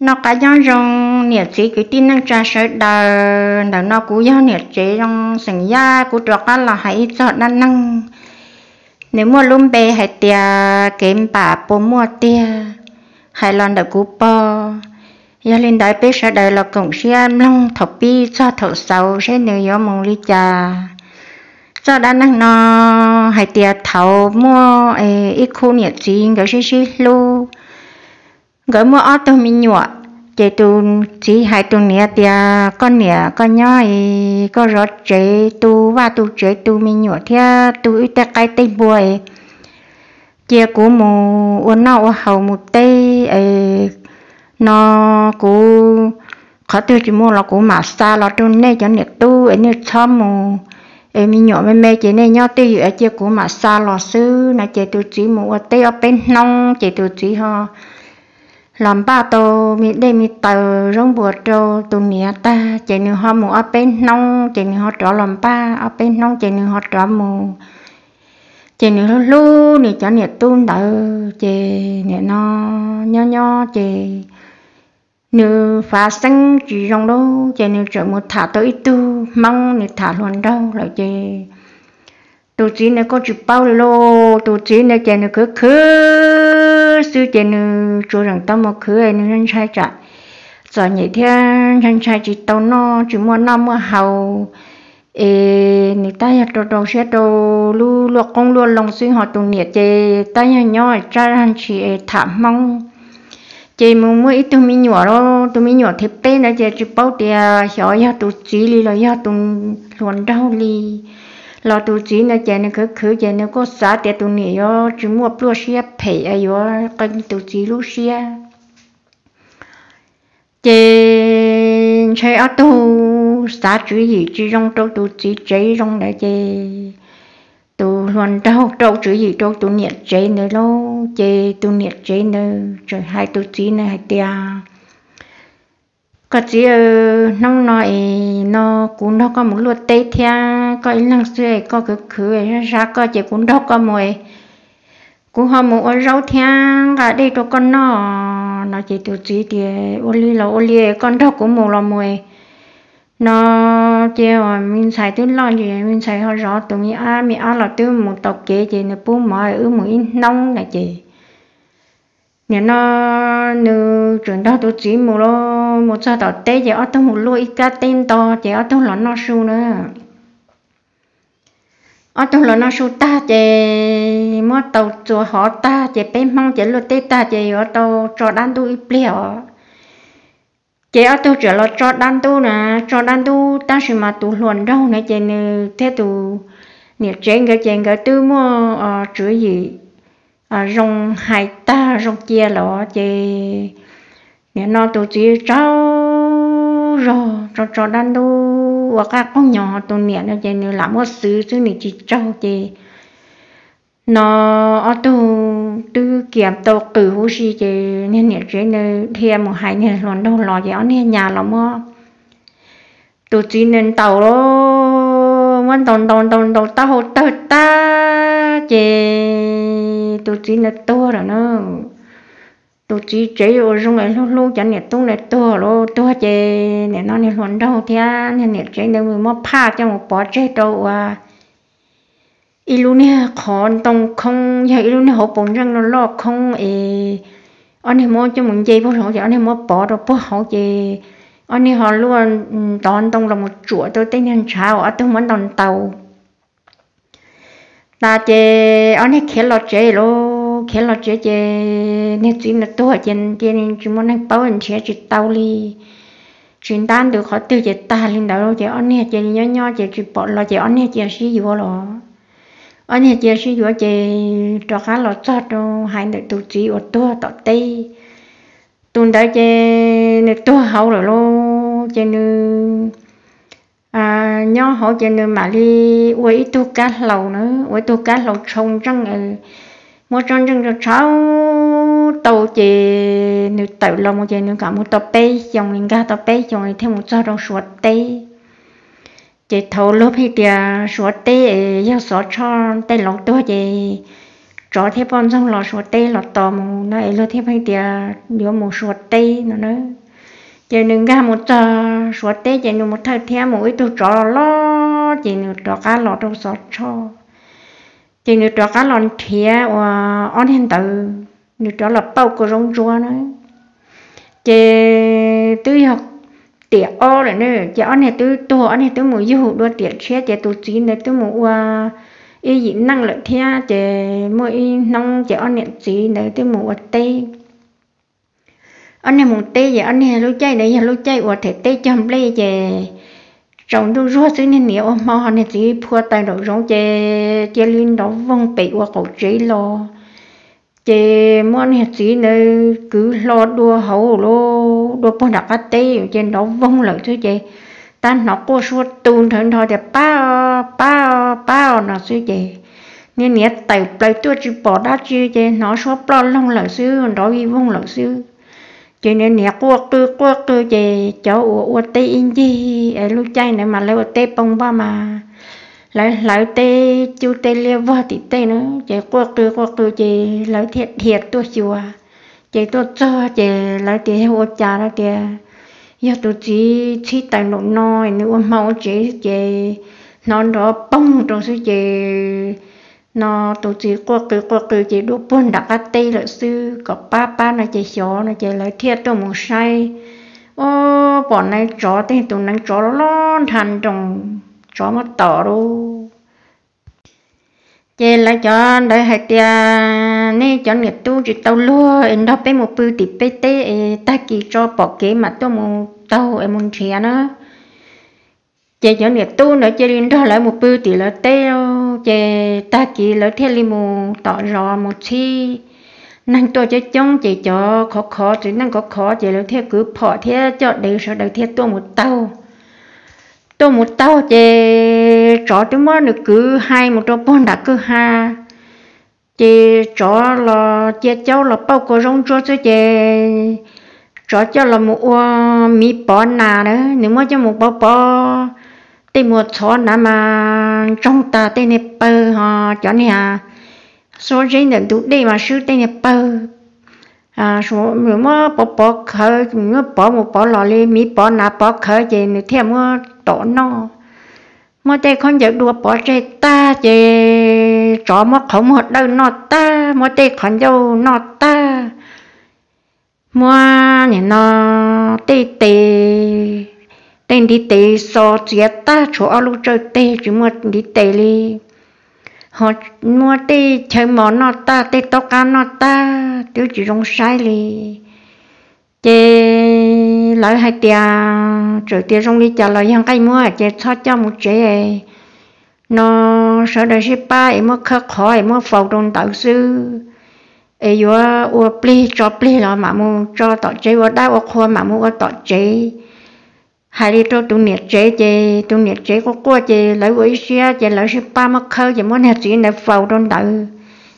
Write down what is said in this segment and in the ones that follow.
Noj qab nyob zoo niam txiv kwv tij neej tsa sawv daws. Ntawm no kuv yog niam tsev zoo xeem Yaj, kuv rov qab los hais ib txog dab neeg. Nws muaj lub npe hais tias kev npam puas muaj tiag, hais los ntawm kuv pog. Yog li ntawd peb sawv daws los koom siab mloog thaum pib txog thaum xaus seb nws yuav mus li cas. Txoj dab neeg no hais tias thaum muaj ib khub niam txiv nkawd sib sib hlub, nkawd muaj ob tug me nyuam. Ces tus txiv hais tus niam tias, koj niam, koj nyob es koj zov tsev, tu vaj tu tsev, tu me nyuam thiab tu wb tej qaib tej npua es cia kuv mus ua noj ua haus mus teb es no kuv qhov twg tsis muaj los kuv mam xa los rau nej cov niam tub es nej txhob mus, es me nyuam me me ces nej nyob twj ywm es cia kuv mam xa los xwb no. Ces tus txiv mus ua teb ob peb hnub ces tus txiv ho los npaj tau me dej me taws zaub npua rau tus niam tag ces nws ho mus ob peb hnub ces nws ho rov los npaj ob peb hnub ces nws ho rov mus. Ces nws hlub hlub nws cov niam tub ntawd ces nim no nyob nyob ces nws fav xeeb tsis zoo lawm ces nws txawm mus tham tau ib tug Hmoob, nws tham hluas nraug lawm ces tus txiv ntawd kuj tsis paub li lauj. Tus txiv ntawd ces nws khwv khwv xwb ces nws tsuas zeem tau mus khwv, nws ntshai tsam txom nyem thiab ntshai ntshai tsis tau noj, tsis muaj noj muaj haus es nws tab yog rau rau siab rau lub luaj qoob luaj loo xwb, ho tus niam ces tab yog nyob tsab zag ntshis es tham Hmoob. Ces mus muaj ib tug me nyuam, tus me nyuam thib peb ntawd ces tsis paub tias xyov yog tus txiv li los yog tus hluas nraug li. Los tus txiv ntawd ces nws khwv khwv ces nws kuj xav tias tus niam yuav tsis muaj pluaj siab phem yuav qee tus txiv lub siab. Ces ntshai ob tug xav tswv yim tsis zoo rau tus txiv tsev zoo ntawd ces tus hluas nraug rau tswv yim rau tus niam tsev ntawd lauj. Ces tus niam tsev ntawd txawm hais tus txiv ntawd hais tias, koj txiv, hnub no es no kuv nrog koj mus luaj teb thiab, koj ib leeg xwb es koj khwv khwv sab sab koj ces kuv nrog koj mus es kuv ho mus ua zaub thiab nqa dej rau koj noj no. Ces tus txiv tias, ua li los ua li, koj nrog kuv mus los mus no. Ces me ntxhais twb loj ces me ntxhais ho zov tus me ab, me ab los twb mus taus kev ces nws pub mov wb mus ib hnub na. Ces nim no nws txawm nrog tus txiv mus lauj. Mus txog tom teb ces ob tug mus luaj ib kab teb nto ces ob tug los noj su na. Ob tug los noj su tag ces muab tau txuas hov tag ces peb Hmoob ces luaj teb tag ces yuav tau tso dab ntub ib pliag os. Ces ob tug txawm los tso dab ntub na, tso dab ntub tab sis mas tus hluas nraug na ces nws thiab tus niam tsev nkawd ces nkawd twb muaj tswv yim zoo hais tag zoo cia los ces nim no tus txiv tsaug zog tso tso dab ntub ua qab qooj nyos, tus niam no ces nws lam muab xwv xwb nws tsis tsaug ces no ob tug twb kiam tau qws huv si ces niag niam tsev ntawd dhia mus hais niag hluas nraug los ces ob niag nyas los muab tus txiv ntawd ntaus, muab ntaus ntaus ntaus ntaus taub hau tawg tag ces tus txiv ntawd tuag lawm na. Tus txiv tsev uas zoo es hlub hlub cov niam tub ntawd tuag lawm, tuag ces nim no niag hluas nraug thiab niag niam tsev ntawd mus muab phaj coj mus pov tseg rau ua ib lub niag qhov ntoo khoob, yog ib lub niag hauv paus ntseej loj loj khoob es ob niag muab coj mus nce puag saum ces ob niag muab pov rau puag hauv ces ob niag ho luaj ntov ntoo los mus tsuam rau tej niag ntshav uas ob tug muab ntaus ntaus tas ces ob niag khiav los tsev lawm. Khiav los tsev ces niag txiv ntawd tuag ces cia li tsis muaj neeg paub, nrhiav tsis tau li, tsis ntab ntws qhov twg ces tag li ntawd ces ob niag cia li nyob nyob ces tsis pom los ces ob niag cia sib yuav los. Ob niag cia sib yuav ces rov qab los txog rau hais ntawm tus txiv uas tuag tom teb. Tus ntawd ces nws tuag hauv lawm lauj, ces nws nyob hauv ces nws mam li ua ib tug kab hlau na, ua ib tug kab hlau tshau ntseej, muab tsob ntseej tshau tau ces nws tawm los mus ces nws kam mus tau peb xyoos, nkag tau peb xyoos thiaj mus txog rau Suav teb. Ces thaum luag pheej tias Suav teb yog Xov Tshoj tej laus tuag ces tsov thiab poj ntxoog los Suav teb los tos mus no es luag thiaj pheej tias yuav mus Suav teb no na. Ces nws nkag mus txog Suav teb ces nws mus thawj thiab mus ib tug tsov los loj ces nws rov qab los rau Xov Tshoj. Ces nws rov qab los nrhiav uas ob niag ntawd, nws rov los pauj kua zaub ntsuab na. Ces twb yog tiam ob lawm ne, ces ob niag twb tuag, ob niag twb mus yug dua tiam tshiab, ces tus txiv ntawd twb mus ua ib yim neej lawm thiab, ces muaj ib hnub ces ob niam txiv ntawd twb mus ua teb. Ob niag mus teb ces ob niag lub caij ntawd yog lub caij uas them teb cog nplej, ces tsaus ntuj zuag xwb niag niam ua hmo ho niag txiv phua taws nraum zoov ces cia li nrov voog pem ua qaum tsev los. Ces muab niag txiv ntawd kwv hlo dua hauv lub, dua puag nram qab teb ces nrov voog lawm xwb ces tab hnov quaj suab tu nrhawv nrho tias pab, pab, pab no xwb ces niag niam tawm plaws tuaj tsis pom dab tsi ces hnov suab ploj loog lawm xwb, nrov vij voog lawm xwb. Ces niag niam quaj qw quaj qw ces cov uas ua teb ib ncig es lub caij ntawd mas lawv ua teb poo npaj mas lawv hlawv teb cub teb liab vog tim tej na, ces quaj qw quaj qw ces lawv thiaj dhia tuaj xyuas. Ces tuaj txog ces lawv tias yog ua cas no tias yog tus txiv txhib taws nraum no, nws ua hmo ua tsev ces hnov nrov poog rau xwb ces no tus txiv quaj qw quaj qw ces dua puag nram qab teb lawm xwb, kom pab pab no ces xyov no ces lawv thiaj tuaj mus saib. Ua pom neev tsov, tej tus neev tsov loj nrha nroos, tsov muab tom lawm. Ces lawv cov ntawd hais tias nej cov niam tub tsis tau luag es nrog peb mus pw tim peb teb es tag kis tso pom kev mam tuaj mus taug es mus nrhiav na. Ces cov niam tub ntawd cia li nrog lawv mus pw tim lawv teb, ces tag kis lawv thiaj li mus tom zos mus txhib neeg tuaj coob coob, ces cov khov khov txiv neej khov khov ces lawv thiaj kwv phom thiab coj dev sawv daws thiaj tuaj mus taug. Tuaj mus taug ces tsov twb muab nws kwv hais mus rau puag nram kwj ha, ces tsov los cia caub los pauj kua zaub ntsuab xwb ces tsov coj los mus ua miv pov nas na, nws muab coj mus pov pov tej muas txhov nrad mas ntsoog tas tej niag pawg ho cov niag xuab zeb ntawm ntug dej mas swb tej niag pawg. Nws muab pov pov khawv, nws muab pov mus pov los li miv pov nas pov khawv ces nws thiaj muab tom noj. Muab tej khaub ncaws dua pov tseg tag ces tsov muab qhov muag dawj noj tag, muab tej qhov ncauj noj tag, muab nim no tej tes, tej ntiv tes xo txiav tag tshuav ob lub tsawj teg tsis muaj ntiv tes li, ho muab tej chaw mos noj tag, tej taub qab noj tag twb tsis zoo saib li. Ces lawv hais tias txawm tias zoo li cas los yog nqaij muab ces txhob coj mus tsev no, sawv daws sib pab es muab khawb qhov es muab faus rau ntawd xwb, es yuav ua plig tso plig los mam mus tso tom tsev, ua dab ua qhua mam mus ua tom tsev. Hais li rau tus niam tsev ces tus niam tsev quaj quaj ces lawv ua ib siab ces lawv sib pab muab khawb ces muab niag txiv ntawd faus rau ntawd.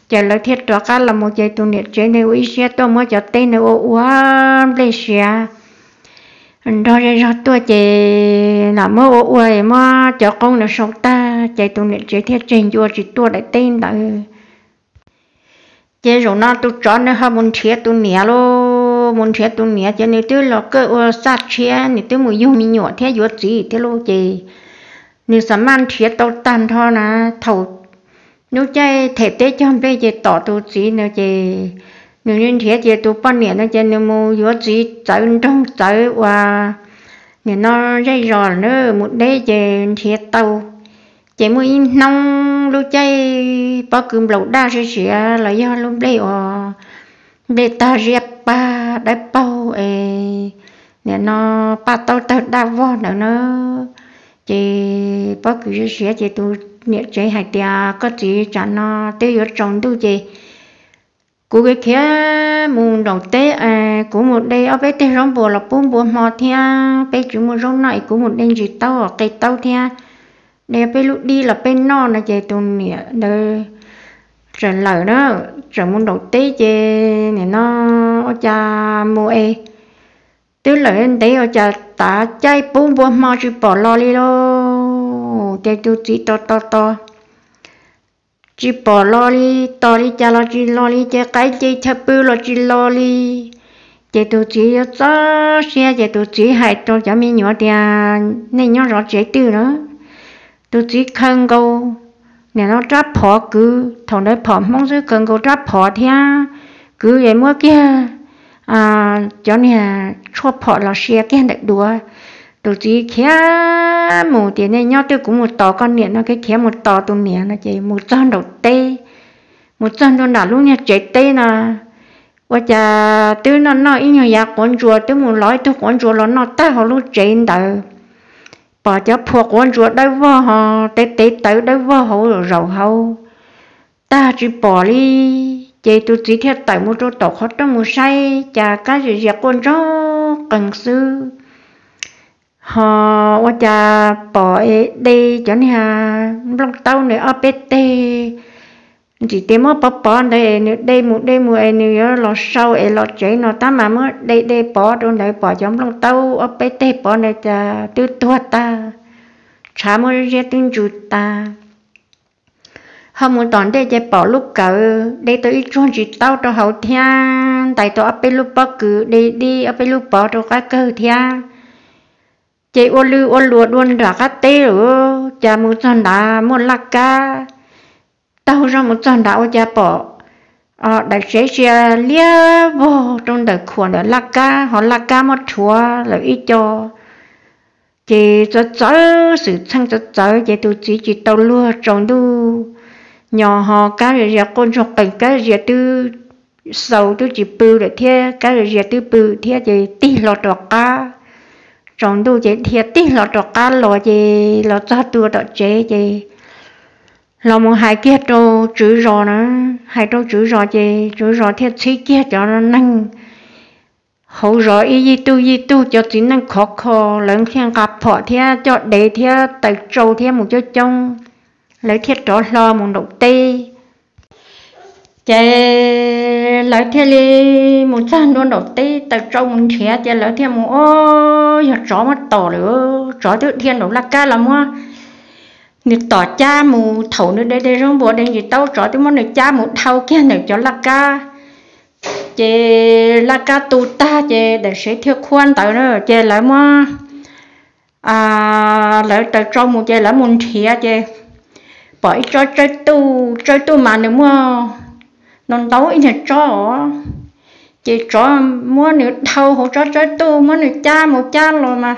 Ces lawv thiaj rov qab los mus ces tus niam tsev ntawd ua ib siab tuaj muab cov teb ntawd ua ua nplej siav nrog zej zog tuaj ces lam muab ua ua muab cov qoob ntawd sau tag ces tus niam tsev thiaj tseg ncua tsis tuaj daim teb ntawd. Ces zaum no tus tsov nws ho mus nrhiav tus niam lauj, mus nrhiav tus niam ces nws twb los kaj ua xaj tshiab, nws twb mus yug me nyuam thiab yuav txiv thiab lauj, ces nws xav maj nrhiav tau tag nrho na. Thaum lub caij them teb cog nplej ces tom tus txiv ntawd ces nws nrhiav ces tus poj niam ntawd ces nws mus yuav txiv txawv nroog txawv uas nim no zej zos na mus deb ces nrhiav tau. Ces muaj ib hnub lub caij pob kws nplaum daj siav siav los yog lub nplej uas nplej tag ziab pag dawb paug es nim no paj taub tawg daj vog ntawd na. Ces pob kws siav siav ces tus niam tsev hais tias koj txiv, tsam no twb yuav tsaus ntuj ces kuv khiav mus nraum teb, kuv mus de ob peb teg zaub npua los pub npua hmo thiab, peb tsis muaj zaub noj es kuv mus de ntsis taub qe taub thiab, de peb lub dib los peb noj no. Ces tus niam ntawd txawm lawm na, txawm mus nraum teb ces nim no ua cas mus es twb lawm ntev ua cas tav caij pub npua hmo tsis pom los li lauj. Ces tus txiv tos tos tos tsis pom los li, tos li cas los tsis los li, ces qaib nce chaw pw los tsis los li. Ces tus txiv yuav txob siab, ces tus txiv hais rau cov me nyuam tias, nej nyob zov tsev twg na? Tus txiv khaws nkaus nim no rab phom kwv, thaum ntawd phom Hmoob xwb, khaws nkaus rab phom thiab kwv es muab kiag cov niag tshuaj phom los sia kiag ntawm duav. Tus txiv khiav mus tias, nej nyob twg kuv mus tos koj niam no, khiav khiav mus tos tus niam no, ces mus txog nraum teb, mus txog ntua nram lub niag tsev teb no, ua cas twb noj noj ib nyuag yav quav ntsuas, twb mus lov ib tug quav ntsuas los noj tag hauv lub tsev ntawd. Pom cov phua quav ntsuas dawb vog ho, tev tev tawv dawb vog hauv zaum hauv tag tsis pom li. Ces tus txiv thiaj tawm mus rau tom qhov rooj mus saib, cas kab zias zias quaj ntsog qees xwb. Ho ua cas pom es de cov niag nplooj taub nws ob peb teg, ntxim tias muab pov pov ntawd es nws de mus de mus es nws yuav los sau es los tsev no, tab mas muab de de pov rau ntawd pom cov nplooj taub ob peb teg pov ntawd cas twb tuag tag, tshav muab ziab twb ntsws tas. Ho mus tom ntej ces pom lub kawm de tau ib tsuag ntsis taub rau hauv thiab ntais tau ob peb lub pob kws de dib ob peb lub pov rau qab kawg thiab. Ces ua lw ua luas dua nram qab teb lawm, cas mus txog nrad muaj laj kab taug zog mus txog nrad ua cas pom daim sev sia liab vog rau ntawm khuam ntawm laj kab, ho laj kab muab rhuav lawm ib co. Ces txawv txawv xwm txheej txawv txawv ces tus txiv tsis tau luag, tsaus ntuj nyo ho kab zias quaj ntsuag qees, kab zias twb xaus twb tsis pw lawm thiab, kab zias twb pw thiab ces tig hlo rov qab. Tsaus ntuj ces dhia tig hlo rov qab los ces los txog tua tom tsev ces los mus hais kiag rau tswv zos na, hais rau tswv zos ces tswv zos thiaj txhib kiag cov neeg hauv zos ib yig tug yig tug cov txiv neej khov kho, lawv thiaj nqa phom thiab coj dev thiab taws tsau thiab mus coob coob, lawv thiaj rov hlo mus nraum teb. Ces lawv thiaj li mus txog ntua nraum teb taws tsau mus nrhiav ces lawv thiaj mus, o, yog tsov muab tom lawm, tsov twb dhia nraum laj kab los muab nws tom cab mus, thaum nws de de zaub npua de ntsis taub tsov twb muab nws cab mus dhau kiag ntawm cov laj kab. Ces laj kab tu tag ces daim sev thiaj khuab ntawd na, ces lawv muab lawv taws tsau mus ces lawv mus nrhiav ces pom ib tsob tsawb tuj, tsawb tuj mas nws muaj ntau ntau ib nyuag tsob os. Ces tsov muab nws dhau hauv tsob tsawb tuj, muab nws cab mus cab los mas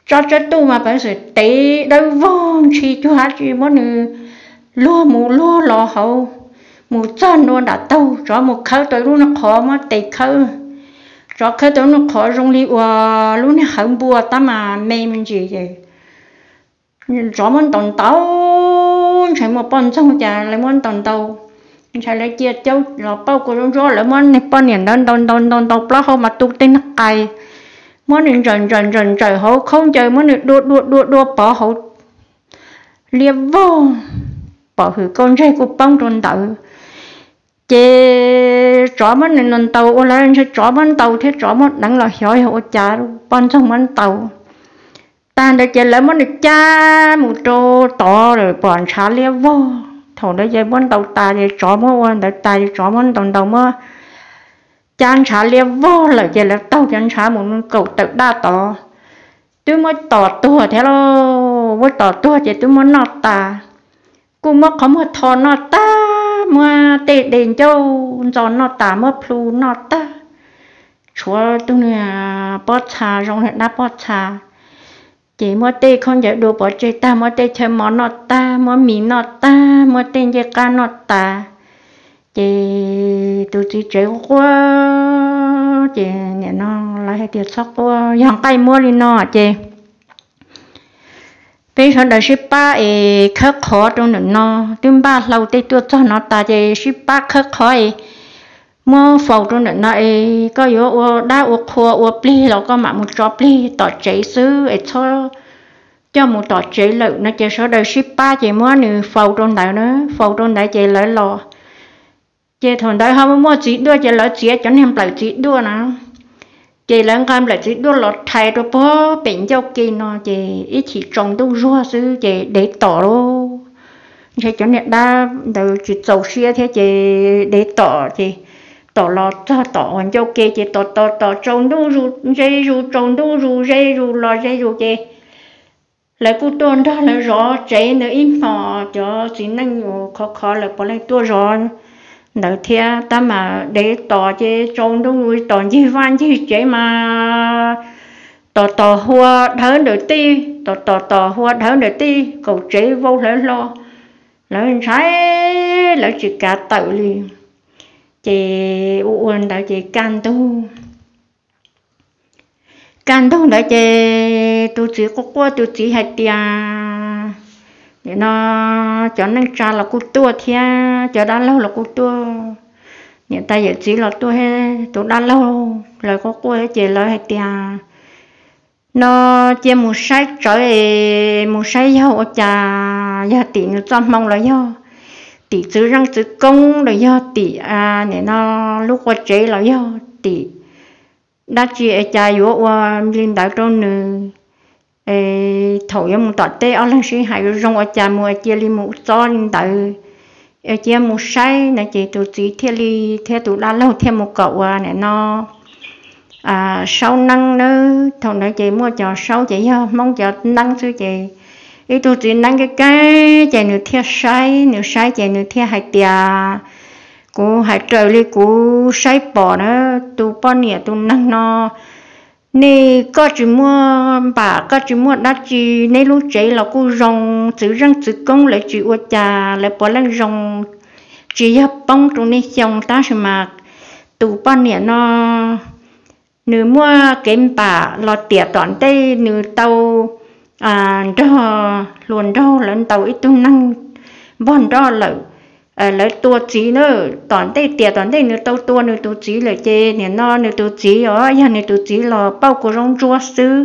tsob tsawb tuj mas peev xwm tev dawb vog ntshis cuag dab tsi, muab nws luag mus luag los hauv, mus txog ntua nram taug tsov mus khawb tau lub niag qhov muab tes khawb. Tsov khawb tau lub niag qhov zoo li uas lub niag hawv npua tab mas me me ntsis ces tsov muab ntaus ntaus, ntshai muaj poj ntxoog cas lawv muab ntaus ntaus, ntshai lawv cia caub los pauj kua zaub ntsuab, lawv muab niag poj niam ntawd ntaus ntaus ntaus ntaus plaub hau mas tu tej niag qais, muab nws ntsawm ntsawm ntsawm ntsawm hauv khaub ncaws, muab nws dua dua dua dua pov hauv liab vog, pom hwm kauj ntseg kuj poob rau ntawd. Ces tsov muab nws ntaus ua lawv ntshe tsov muab ntaus thiab tsov muab deev los xyov yog ua cas poj ntxoog muab ntaus. Tag ntawd ces lawv muab nws cab mus rau tod lawm pom ntshav liab vog. Thaum ntawd ces muab ntaus tas ces tsov muab ua ntawd tas ces tsov muab ntaus ntaus muab cab ntshav liab vog lawm ces lawv taug cov ntshav mus kaum tawm daj tod. Twb muab tom tuag thiab lauj, muab tom tuag ces twb muab noj tas. Kuj muab qhov muag tho noj tag, muab tej de ncauj ntxo noj tas, muab plhu noj tag. Tshuav tus niag pob txha zoo li dab pob txha, ces muab tej khaub ncaws dua pov tseg tag, muab tej chaw mos noj tag, muab mis noj tag, muab tej ncej qab noj tas. Ces tus txiv tsev quaj quaj, ces nim no lawv hais tias txhob quaj, yog nqaij muab li no ces peb sawv daws sib pab es khawb qhov rau ntawm no. Twb npaj hlau tej tuaj txog no tas ces sib pab khawb qhov es muab faus rau ntawm no es koj yuav ua dab ua qhua ua plig los koj mam mus tso plig tom tsev xwb es txhob coj mus tom tsev lawm no. Ces sawv daws sib pab ces muab nws faus rau ntawd na, faus rau ntawd ces lawv los. Ces thaum ntawd ho muaj txiv duaj ces lawv txiav cov niag nplawm txiv duaj na. Ces lawv nqa nplawm txiv duaj los rhais rau puag pem ncauj ke no ces ib chim tsaus ntuj zuag xwb ces dev tom lauj. ntshe cov niag dab ntawd tsis txaus siab thiab ces dev tom ces tom los txog tom uas ncauj ke ces tom tom tom tsaus ntuj zus ze zus tsaus ntuj zus ze zus los ze zus ces lawv kuj tuaj nrog lawv zov tsev ntawd ib hmos. Cov txiv neej uas khov khov lawv puav leej tuaj zov ntawd thiab tab mas dev tom ces tsaus ntuj tom ncig vaj ncig tsev mas tom tom hua dhawv ntawm tej, tom tom tom hua dhawv ntawm tej kaum tsev vau hlawv hlo, lawv ntshai, lawv tsis kav tawm li. Ces ua ua ntawd ces kaj ntug kaj ntug ntawd ces tus txiv quaj quaj, tus txiv hais tias, nim no cov neej tsa los kuj tuaj thiab cov dab laug los kuj tuaj, niam tais yawm txiv los tuaj thiab tus dab laug lawv quaj quaj ces lawv hais tias, no cia mus saib tsawv es mus saib yog ua cas, yog tim nws txoj hmoo los yog tim txwv zeej txwv koob los yog tim, nim no lub qua tsev los yog tim dab tsi es cas yuav ua li ntawd rau nws. Thaum yuav mus tom teb ob leeg sib hais zoo ua cas mus cia li mus txob li ntawd, cia mus saib no ces tus txiv thiaj li thiab tus dab laug thiaj mus kom ua nim no saub neeb nawb. Thaum ntawd ces muaj cov saub ces yog Hmoob cov neeb xwb ces ib tug txiv neeb keeb keeb ces nws thiaj saib, nws saib ces nws thiaj hais tias, kuv hais raws li kuv saib pom na, tus poj niam tus neeg no, nej koj tsis muaj npam koj tsis muaj dab tsi, neb lub tsev los kuj zoo, txwv zeej txwv koob lawv tsis ua cas, lawv puav leej zoo, tsis yog poob rau nej xyoo, tab sis mas tus poj niam no nws muaj kev npam los tiam tom ntej nws tau nrog hluas nraug lawv ntaus ib tug neeg npog nroj lawm, lawv tua txiv na, tom ntej tiam tom ntej nws tau tua nws tus txiv lawm ces nim no nws tus txiv os, yog nws tus txiv los pauj kua zaub ntsuab xwb.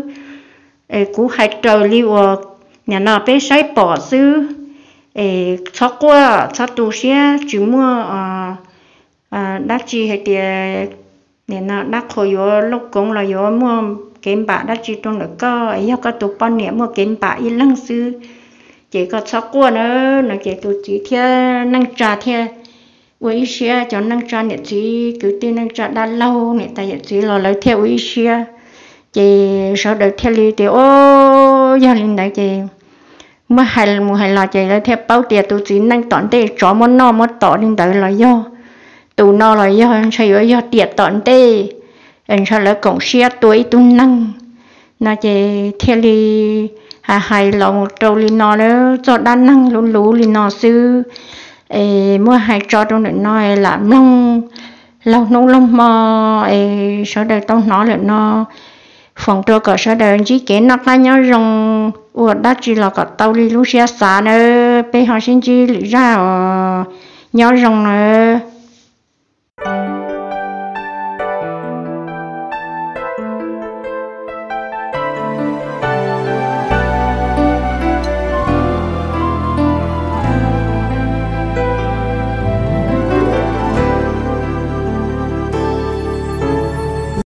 Kuv hais raws li uas nim no peb saib pom xwb, es txhob quaj txhob tu siab, tsis muaj dab tsi hais tias nim no dab qhuas yuav looj koov los yuav muaj kev npam dab tsi rau ntawm koj, yog koj tus poj niam muaj kev npam ib leeg xwb, ces koj txhob quaj na. No ces tus txiv thiab neej tsa thiaj ua ib siab, cov neej tsa niam txiv kwv tij neej tsa dab laug niam tais yawm txiv los lawv thiaj ua ib siab, ces sawv daws thiaj li tias, o, yog li ntawd ces muab hais mus hais los ces lawv thiaj paub tias tus txiv neej tom ntej tsov muab noj muab tom li ntawd los yog tus no los yog ntshe yuav yog tiam tom ntej, ntshe lawv koom siab tua ib tug neeg. No ces thiaj li hais hais los mus rau li no, txoj dab neeg luv luv li no xwb. Es muab hais tso rau ntawm no lam mloog laug hnub laug hmo es sawv daws tau hnov lawm no, foom rau kom sawv daws ntsib kev noj qab nyob zoo, ua dab tsi los kom tau li lub siab xav nawb. Peb ho sib ntsib lwm zaj os, nyob zoo nawb.